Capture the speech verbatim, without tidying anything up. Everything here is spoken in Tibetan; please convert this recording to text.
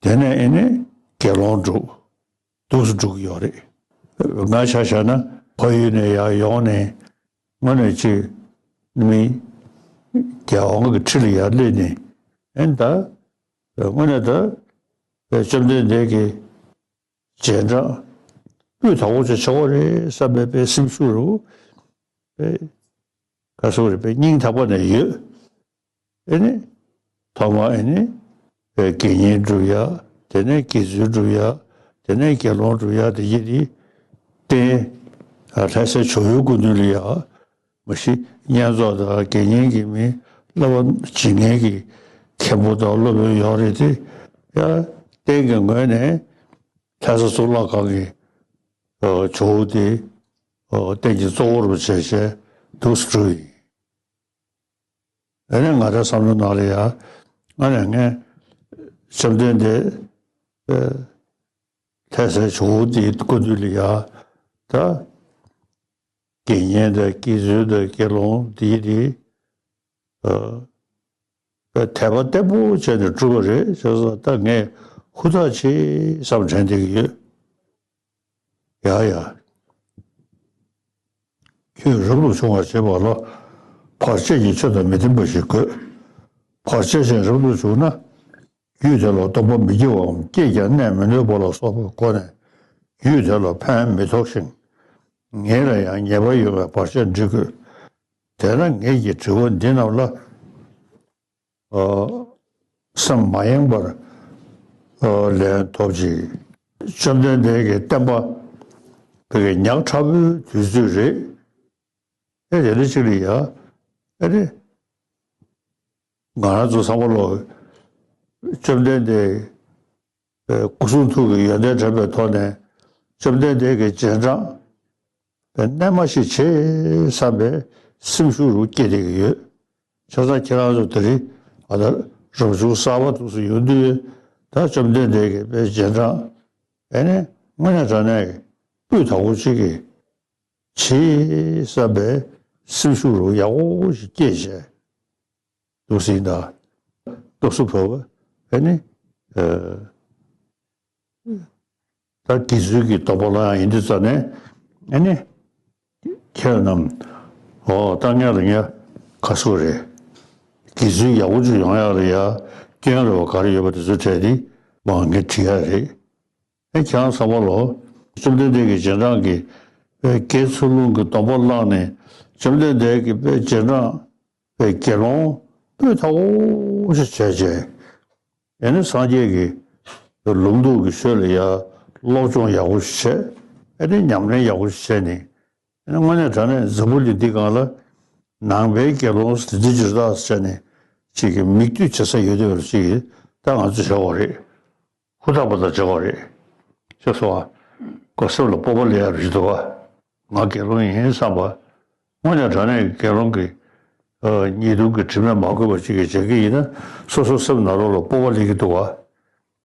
དེ་ནས་ཨེ་ནི་དགེ་སློང་སྒྲུབ། འདུག་སེ་འགྲོ་གི་ཡོད་རེད། ང་ཆ་བཞག་ན་ཕ་ཡུལ་ནས་ཡར་ཡོང་ནས་དངོས་གནས་ཅིག་མི་རྒྱལ་དབང་གི་ཁྲི་ལ་ཡར་སླེབས་ནས་ཨེ་ད་དངོས་གནས་ད་བཅོམ་ལྡན་འདས་ཀྱི་རྗེས་འབྲང་སྤུས་དག་པོ་ཅིག་ཆགས་པ་རེད་བསམ་པའི་དཔེ་སེམས་ཤུགས་རུ་དཔེ་ག་སོགས་རེད་དཔེ་སྙིང་ཐག་པ་ནས་ཡོད། ཨེ་ནི། ཐོག་མ་ཨེ་ནི། དགེ་བསྙེན་སྒྲུབ་ཡ། དེ་ནས་དགེ་ཚུལ་སྒྲུབ་ཡ། དེ་ནས་དགེ་སློང་སྒྲུབ་ཡ་དེ་ཡི་དེ། རྟེན། ལྷ་སའི་ཇོ་བོའི་སྐུ་མདུན་ལ་ཡ། མ་གཞི་བསྙེན་རྫོགས་དང་དགེ་བསྙེན་གྱི་མི་བསླབ་པ་བྱེད་མཁན་གྱི་མཁན་པོ་དང་སློབ་དཔོན་ཡོད་རེད་དེ། ཡ། རྟེན་གྱི་ངོས་ནས་ལྷ་ས་གཙུག་ལག་ཁང་གི་ཇོ་བོ་དེ་རྟེན་གྱི་གཙོ་བོར་བྱས་བྱས་འདུག་སེ་སྒྲུབ་ཡིན། ཨ་ནི་ང་རའི་བསམ་བློ་ནང་ལ་ཡ། ཨ་ནི་ངས་བཅོམ་ལྡན་འདས་ལྷ་སའི་ཇོ་བོ་དེའི་སྐུ་མདུན་ལ་ཡ། ད་དགེ་བསྙེན་དང་དགེ་ཚུལ་དང་དགེ་སློང་དེའི་དེ་དད་པ་བརྟན་པོ་བྱས་ནས་བསྒྲུབས་པ་རེད་བྱས་ཙང་ད་ངས་ཧུར་ཐག་བྱེད་བསམ་དྲན་བསྡད་ཀྱི་ཡོད། ཡ་ཡ། ཁྱོད་རབ་ཏུ་བྱུང་བར་བྱེད་པ་ལ། བར་ཆད་ཀྱི་ཆོས་དང་མི་མཐུན་པ་ཞིག་དགོས། བར་ཆད་ཅན་རབ་ཏུ་བྱུང་ན། རྒྱུད་དེ་ལ་སྡོམ་པ་མི་སྐྱེ་བའམ་སྐྱེས་ཀྱང་གནས་མི་ནུས་པ་ལ་སོགས་པའི་སྒོ་ནས་རྒྱུད་དེ་ལ་ཕན་མི་ཐོགས་ཤིང་། ངེད་ལ་ཡང་ཉེས་པ་ཡོད་པའི་བར་ཆད་འདྲི་དགོས། དེས་ན་ངེད་ཀྱི་དྲི་བ་འདི་རྣམས་ལ། སེམས་མ་ཡེངས་པར་ལན་ཐོབ་ཅིག། བཅོམ་ལྡན་འདས་ཀྱི་བསྟན་པ་བོད་ཀྱི་ཉག་ཕྲ་བོའི་དུས་ཚོད་རེད། ཨེ་དེ་འདྲ་ཅིག་ལ་ཡ། ཨེ་རེད། ང་རང་ཚོ་ཚང་མ་ལོ། བཅོམ་ལྡན་འདས་སྐུ་གསུང་ཐུགས་ཀྱི་ཡོན་ཏན་དྲན་པའི་ཐོག་ནས་བཅོམ་ལྡན་འདས་ཀྱི་རྗེས་འབྲང་རྣལ་མ་ཞིག་བྱེད་བསམ་པའི་སེམས་ཤུགས་རུ་སྐྱེས་བསྡད་ཀྱི་ཡོད། བྱས་ཙང་ཁྱེད་རང་ཚོ་དེ་རིང་ཨ་ད་རབ་བྱུང་གསར་པ་འདུག་སེ་ཡོང་དུས་ད་བཅོམ་ལྡན་འདས་ཀྱི་དཔེ་རྗེས་འབྲང་ཨེ་ནི་དངོས་གནས་དྲང་གནས་སྤུས་དག་པོ་ཅིག་གི་བྱེད་བསམ་པའི་སེམས་ཤུགས་རུ་ཡག་པོ་ཞིག་སྐྱེས་བྱས། འདུག་སེ་ཡིན་ད། སྟོབས་སུ་བབས་པ་ཨེ་ནི། ད་དགེ་ཚུལ་གྱི་སྡོམ་པ་ལ་ཡང་ཡིན་དུས་ཙ་ནས་ཨེ་ནི། ཁྱེད་རྣམས། འོ་ད་ངས་ལ་ངས་ཁ་སོ་རེད། དགེ་ཚུལ་ཡག་པོ་ཅིག་ཡོང་ཡག་ལ་ཡ་སྐྱོན་རེ་བ་ག་རེ་ཡོད་པ་དེ་ཚོ་བྲལ་ཏེ་མ་ངས་བྲིས་ཡག་རེད། ཨེ་ཁྱེད་རང་ཚང་མ་ལོ། བཅོམ་ལྡན་འདས་ཀྱི་རྗེས་འབྲང་གི་དགེ་ཚུལ་སློང་གི་སྡོམ་པ་བླངས་ནས་བཅོམ་ལྡན་འདས་ཀྱི་དཔེ་རྗེས་འབྲང་པའི་དགེ་སློང་སྤུས་དག་པོ་ཞིག་བྱས་རྗེས། ཨེ་ནི་སངས་རྒྱས་ཀྱི་ལུང་རྟོགས་ཀྱི་ཆོས་ལ་ཡ་སློབ་སྦྱོང་ཡག་པོ་ཞིག་བྱས། ཨེ་ནི་ཉམས་ལེན་ཡག་པོ་ཞིག་བྱས་ནས། ཨེ་ནི་དངོས་གནས་དྲང་གནས་འཛམ་བུ་གླིང་འདི་སྒང་ལ་ནང་པའི་དགེ་སློང་དེ་འདྲ་ཅིག་རེད་ད་ཟེར་ནས་ཅིག་གི་མིག་ལྟོས་བྱེད་ས་ཡོད་དེ་བར་ཅིག་གི་ད་ང་ཚོ་བྱ་བ་རེད། ཧུར་ཐག་པ་དང་བྱ་བ་རེད། ཅེས་སོ། ཁོ་སེམས་ལ་སྤོབས་པ་སླེབས་ཡག་རེད་འདུག་ག་ང་དགེ་སློང་ཡིན་བསམ་པ། དངོས་གནས་དྲང་གནས་ཀྱི་དགེ་སློང་གི་ཨ་ཉེས་ལྟུང་གི་དྲི་མས་མ་གོས་པ་ཅིག་གིས་བྱེད་ཀྱི་ཡིན་ན་སོ་སོ་སེམས་ནང་ལོགས་ལ་སྤོབས་པ་སླེབས་ཀྱི་འདུག་ག